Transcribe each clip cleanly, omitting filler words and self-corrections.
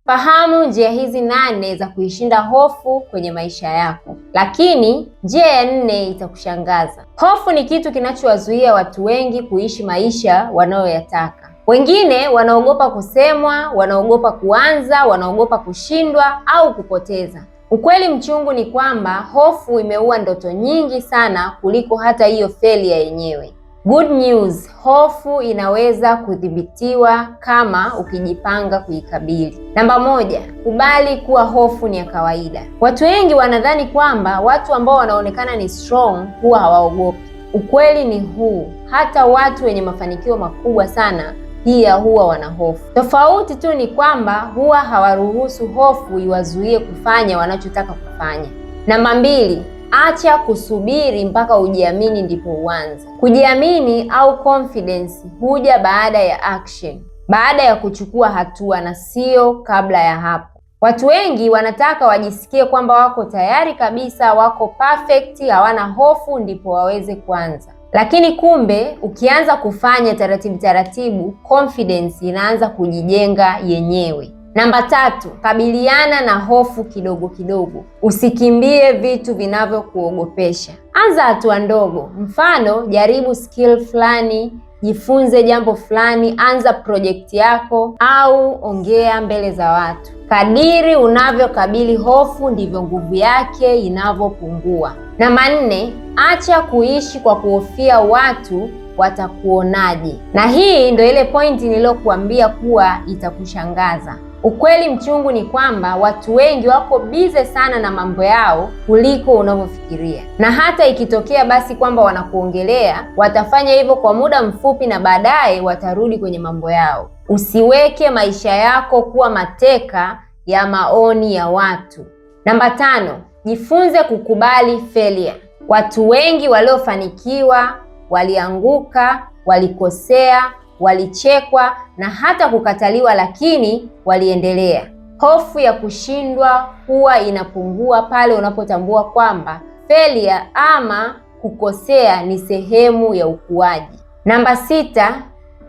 Fahamu njia hizi 8 za kuishinda hofu kwenye maisha yako. Lakini njia ya 4 itakushangaza. Hofu ni kitu kinachowazuia watu wengi kuishi maisha wanayoyataka. Wengine wanaogopa kusemwa, wanaogopa kuanza, wanaogopa kushindwa au kupoteza. Ukweli mchungu ni kwamba hofu imeua ndoto nyingi sana kuliko hata hiyo failure yenyewe. Good news, hofu inaweza kudhibitiwa kama ukijipanga kuikabili. Namba 1, kubali kuwa hofu ni ya kawaida. Watu wengi wanadhani kwamba watu ambao wanaonekana ni strong huwa hawaogopi. Ukweli ni huu, hata watu wenye mafanikio makubwa sana pia huwa wana hofu. Tofauti tu ni kwamba huwa hawaruhusu hofu iwazuie kufanya wanachotaka kufanya. Namba 2, acha kusubiri mpaka ujiamini ndipo uanze. Kujiamini au confidence huja baada ya action, baada ya kuchukua hatua na sio kabla ya hapo. Watu wengi wanataka wajisikie kwamba wako tayari kabisa, wako perfect, hawana hofu ndipo waweze kuanza. Lakini kumbe ukianza kufanya taratibu taratibu, confidence inaanza kujijenga yenyewe. Namba 3, kabiliana na hofu kidogo kidogo. Usikimbie vitu vinavyokuogopesha. Anza hatua ndogo. Mfano, jaribu skill fulani, jifunze jambo fulani, anza project yako au ongea mbele za watu. Kadiri unavyokabili hofu ndivyo nguvu yake inavyopungua. Namba 4, acha kuishi kwa kuhofia watu watakuonaje. Na hii ndio ile pointi niliyokuambia kuwa itakushangaza. Ukweli mchungu ni kwamba watu wengi wako busy sana na mambo yao kuliko unavyofikiria, na hata ikitokea basi kwamba wanakuongelea, watafanya hivyo kwa muda mfupi na baadaye watarudi kwenye mambo yao. Usiweke maisha yako kuwa mateka ya maoni ya watu. Namba 5, jifunze kukubali failure. Watu wengi waliofanikiwa walianguka, walikosea, walichekwa na hata kukataliwa, lakini waliendelea. Hofu ya kushindwa huwa inapungua pale unapotambua kwamba failure ama kukosea ni sehemu ya ukuaji. Namba 6,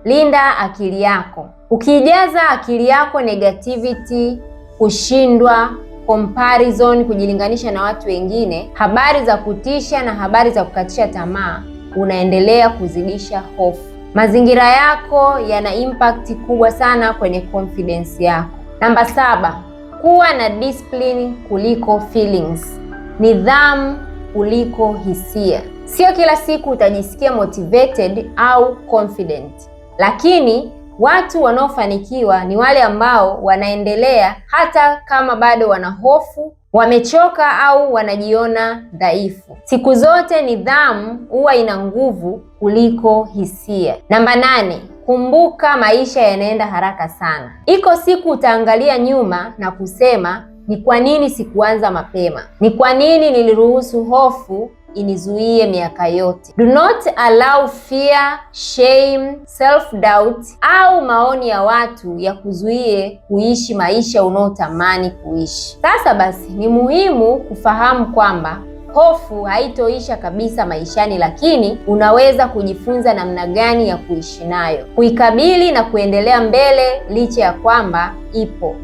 linda akili yako. Ukijaza akili yako negativity, kushindwa, comparison, kujilinganisha na watu wengine, habari za kutisha na habari za kukatisha tamaa, unaendelea kuzidisha hofu. Mazingira yako yana impact kubwa sana kwenye confidence yako. Namba 7, kuwa na discipline kuliko feelings. Nidhamu kuliko hisia. Sio kila siku utajisikia motivated au confident, lakini watu wanaofanikiwa ni wale ambao wanaendelea hata kama bado wana hofu, wamechoka au wanajiona dhaifu. Siku zote nidhamu huwa ina nguvu kuliko hisia. Namba 8, kumbuka maisha yanaenda haraka sana. Iko siku utaangalia nyuma na kusema, ni kwa nini sikuanza mapema? Ni kwa nini niliruhusu hofu inizuie miaka yote? Do not allow fear, shame, self-doubt au maoni ya watu ya kuzuie kuishi maisha unaotamani kuishi. Sasa basi, ni muhimu kufahamu kwamba hofu haitoisha kabisa maishani, lakini unaweza kujifunza namna gani ya kuishi nayo, kuikabili na kuendelea mbele licha ya kwamba ipo.